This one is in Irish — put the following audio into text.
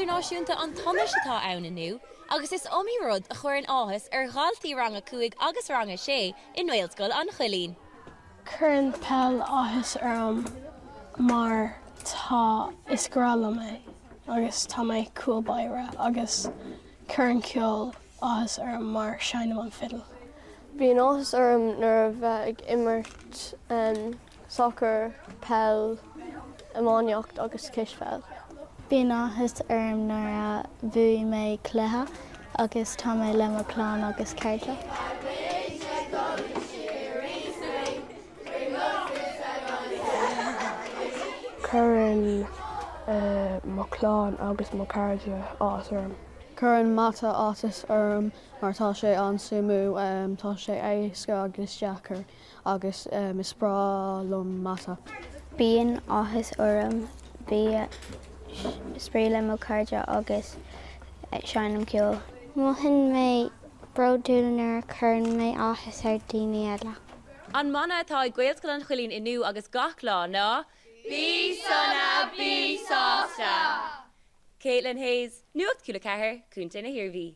Idirnáisiúnta an tSonais atá ann inniu agus is iomaí rud a chuireann áthas ar dhaltaí Rang 5 agus Rang 6 i nGaelscoil an Choillín. Cuireann peil áthas orm mar tá, is grá liom é agus tá mé cúl báire agus cuireann ceol áthas orm mar seinnim an fidil. Bíonn áthas orm nuair a bheith ag imirt sacar, peil, iománaíocht agus cispheil. Bíonn áthas orm nuair a bhuaigh mé cluiche agus tá mé le mo chlann agus cairde. Cuireann mo chlann agus mo chairde áthas orm. Cuireann mata áthas orm mar tá sé an-suimiúil, tá sé éasca agus deacair. agus is breá liom mata. Bíonn áthas orm, bím spraoi le mo chairde agus seinnim ceol. Mothaíonn mé bródúil nuair a chuireann mé áthas ar daoine eile. An mana atá ag Gaelscoil an Choillín inniu agus gach lá ná Bí sona, bí sásta! Caitlin Hayes, Nuacht Cúla 4, Contae na hIarmhí.